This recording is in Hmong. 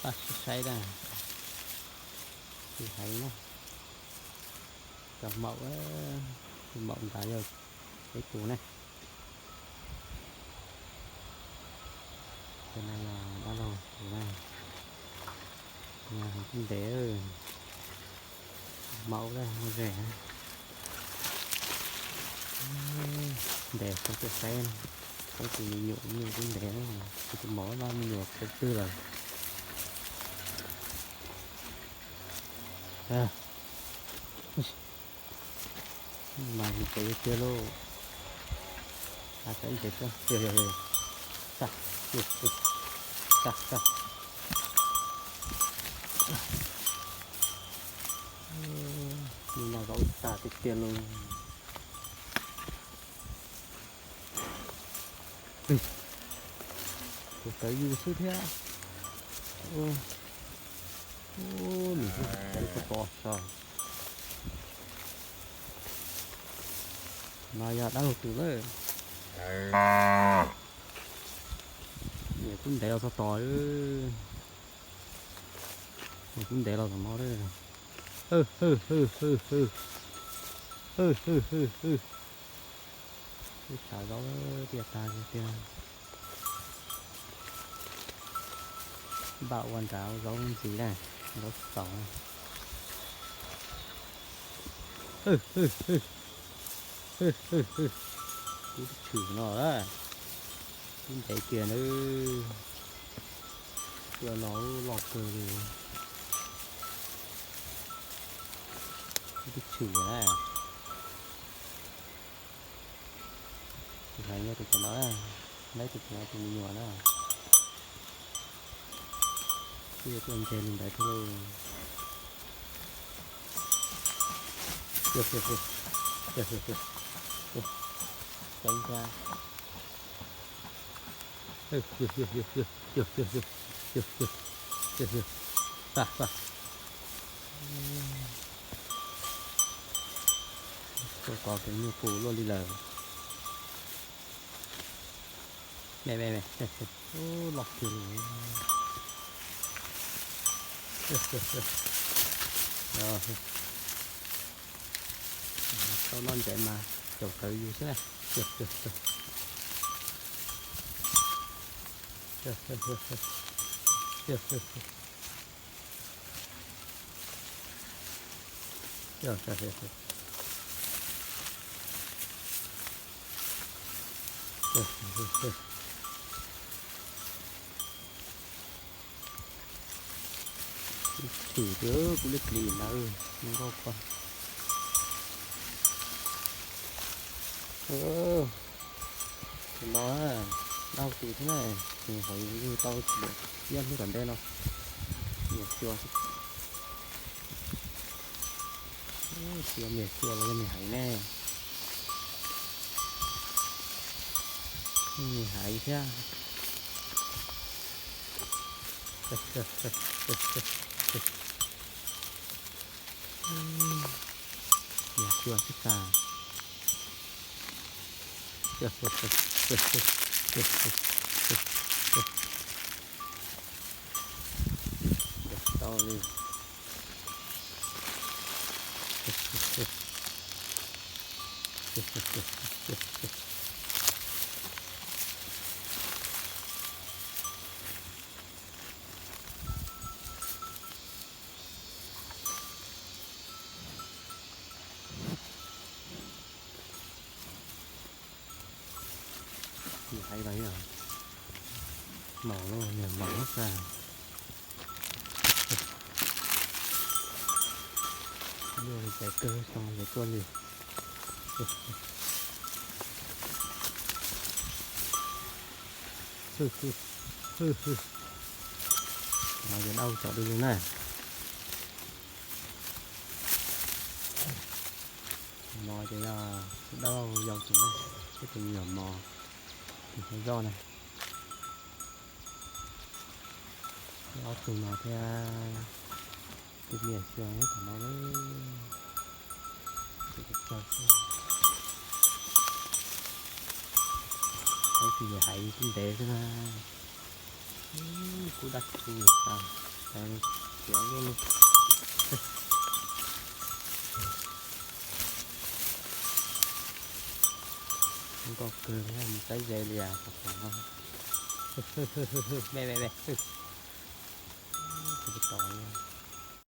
Paj sib saib na, tus hais na, cov maum, tus maum nrad yog peb tus ne. Cov no yog dab laug tus na, heev ntev, maum lawm, muaj zem. Ntev tau tuaj saib, saib tus me nyuam nyuj twb ntev, tus maum no me nyuam tau twg lawm. Mas nws pem tiag lauj. Tau ib ntev xwb, yog, yog, yog, tag, tag, tag. Tus no zaub tag tiag tiag lauj. Tus tawv yus xwb thiab. Nws tawv txog tod sas. No yog dab laug tus lawm. Nws kuj ntev los txog tod. Nws kuj ntev los txog no. Hwj, hwj, hwj. Ib tshav zaub tiaj tag tiag. Npaj ua nrad zaub ntxiv na, zaub tsis txaus. Hwj, hwj, hwj. Hwj, hwj, hwj. Kuv twb tshwm no lawm. Kuv ntev kiag nawb. Tua no loj kawg li. Kuv twb tshwm na. Tus hais nyob tus cov no, neb tus cov no tus me nyuam na. Twb yuav tuaj nce li ntawd thiab lauj. Yog, yog, yog. Yog, yog, yog. Yog, yog, yog. Yog, yog, yog. Yog, yog. Tag, tag. Tuaj kov kev nyuj qus luaj li lawm. Me, me, me. Ub, loj tiag li. Tau noj ntsev mas caum tawv yus xwb na. Chwm tias kuv liab plis ntawd nkauj koj. Tus no dab laug tus thiab na, nws hais yug tau tsis npaum peb hnub tom ntej no. Niam xyuas, xyuas niam xyuas los yog niam hais ne. Niam hais thiab. Niam xyuas tsis tas. Tau li. Nws hais los yog maum, niam maum xwb. Luaj li caiv kawg, xyoo ces tuaj li. Hwj, hwj, hwj, hwj. No ces dab laug cov dub lug na. No ces yog dab laug yau tus na, ib tug me nyuam mos, tus hauv zoj na. Ob tug no thiab, tus niam xyuas nyob tom no lawm. Tus niam hais twb ntev xwb na. Kuv dab tsi tas. Nkauj kawg, mus saib ze li as. Me me me, tsis tau.